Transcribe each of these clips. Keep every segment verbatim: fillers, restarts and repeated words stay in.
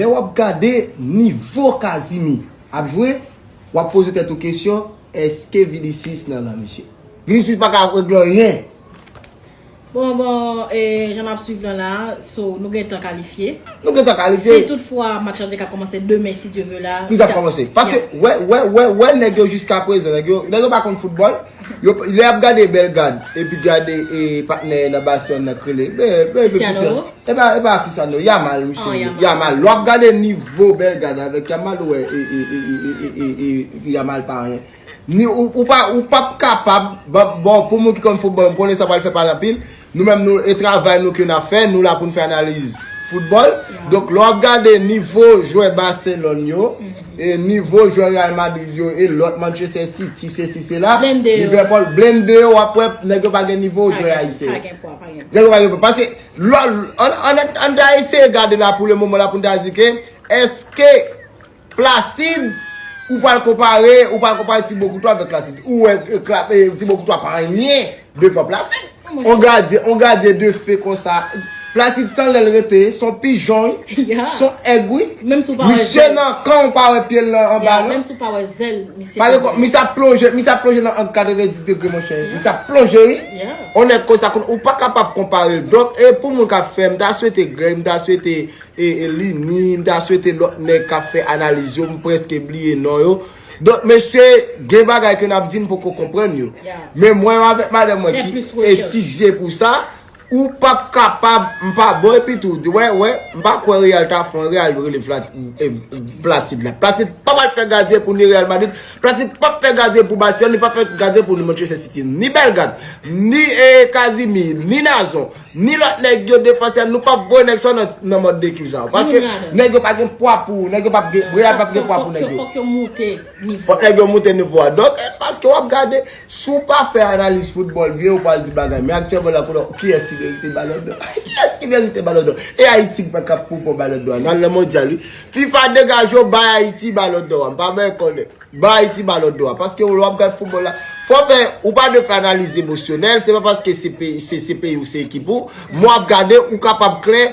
Lè w ap gade nivo Kazimi ap jwe, w ap poze tèt ou kesyon, èske Vinicius nan la, mesye? Vinicius pa ka regle anyen. Bon, bon, e, jan n ap swiv lan la, so, nou gentan kalifye. Nou gentan kalifye. Si toutfwa match la te ka kòmanse demen, si Dye vle la. Li t ap kòmanse. Paske, wè, wè, wè, wè, nèg yo jiska prezan, nèg yo, nèg yo pa konn foutbòl. Yo, lè y ap gade Bellegarde, epi gade e, patnè nan Barcelone nan k rele. Be, be, be, Cristiano. E pa, e pa Cristiano, Yamal, misye. Oh, Yamal. Yamal. Lè w ap gade nivo Bellegarde avèk Yamal, ou wè, e, e, e, Yamal pa anyen. Ni, ou, ou pa, ou p ap kapab, bon, bon, pou moun ki konn foutbòl, m konnen sa pral fè pale anpil. Nou menm, nou, e travay nou ke n ap fè, nou la pou n fè analiz foutbòl. Donk, lè w ap gade nivo jwè Barcelone yo, e nivo jwè Real Madrid yo, e lòt Manchester City, sesi, sela, Blende yo. Liverpool, blende yo, w ap wè, nèg yo pa gen nivo jwè ayisyen. Pa gen pwa, pa gen pwa. Nèg yo pa gen pwa. Paske, lò, an, an, an ta eseye gade la pou le moman la pou n ta di ke, èske Placide, ou pral konpare, ou pral konpare Thibaut Courtois avèk Placide. Ou wè, e, Cla- e, Thibaut Courtois pa anyen devan Placide. On gadyen, on gadyen de fe konsa. Placide san lè l rete, son pijon, wi. Yeah. Son èg, wi. Menm si w pa wè Misye zèl. Nan kan ou pa wè pye l nan anba, Yeah, non. Menm si w pa wè zèl, misye. Pa gen kò, misye ap plonje, misye ap plonje nan ang katrevenndis degre, monchè. Misye ap plonje, wi. Yeah. On nèg konsa, kon- ou pa kapab konpare l. Donk, e pou moun k ap fè, m ta swete Greg, m ta swete e, e Lini, m ta swete lòt nèg k ap fè analiz yo, m prèske bliye non yo. Donk, mesye, gen bagay ke n ap di, n poko konprann yo. Yeah. Men mwen avèk madanm mwen Fè ki plis rechèch. Etidye pou sa, ou p ap kapab, m pa bon, epi tou, wè, wè, m pa kwè Real ta fè, Real rele Fla- e, Placide la. Placide pa pral fè gadyen pou ni Real Madrid, Placide p ap fè gadyen pou Barcelone, li p ap fè gadyen pou ni Manchester City, ni Bellegarde, ni e, Kazimi, ni Nazon, ni lòt nèg yo defansè, nou p ap voye nèg sa nan, nan mòd dekip sa. Paske Youn ladan. Nèg yo pa gen pwa pou, nèg yo p ap gen, Real p ap gen pwa pou nèg yo. Fòk yo moute nivo. Fòk nèg yo moute nivo a. Donk, e, paske w ap gade, si w pa fè analiz foutbòl byen, ou pral di bagay. Men aktyèlman la, konnen kiyès ki merite Ballon d'Or? Kiyès ki merite Ballon d'Or? E Ayiti k ap pou pran Ballon d'Or a. N al nan mondyal, wi. FIFA degaje w, bay Ayiti Ballon d'Or a. M pa menm konnen. Bay Ayiti Ballon d'Or a. Paske w ap gade foutbòl la. Fò fè, ou pa dwe fè analiz emosyonèl. Se pa paske se peyi, se, se peyi ou, se ekip ou. Men w ap gade, ou kapab klè.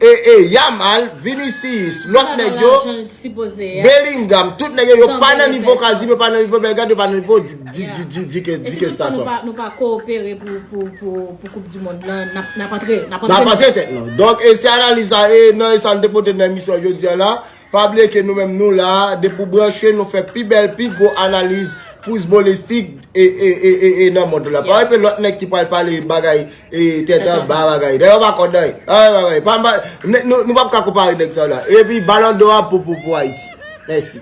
E, e, Yamal, Vinicius, lòt nèg yo, Bellingham, tout nèg yo, yo pa nan nivo Kazimi, yo pa nan nivo Bellegarde, yo pa nan nivo di, di, di, di, di, di, di, nou pa, nou pa koopere pou, pou, pou, pou Koup di Mond lan, n ap, n ap antre, n ap N ap antre tèt lan. Donk, e se analiz sa, e nan e sa n te pote nan emisyon jodi a la. Pa bliye ke nou menm nou la, depi w branche, nou fè pi bèl, pi gwo analiz foutbòlistik e, e, e, e, e nan mond la. Pa epi lòt nèg ki pral pale bagay e tèt anba bagay. Dayè, yo pa konn anyen. Anyen bagay. Pa, pa, n- nou, nou p ap ka konpare nèg sa yo la. Epi Ballon d'Or a pou, pou, pou Ayiti. Mèsi.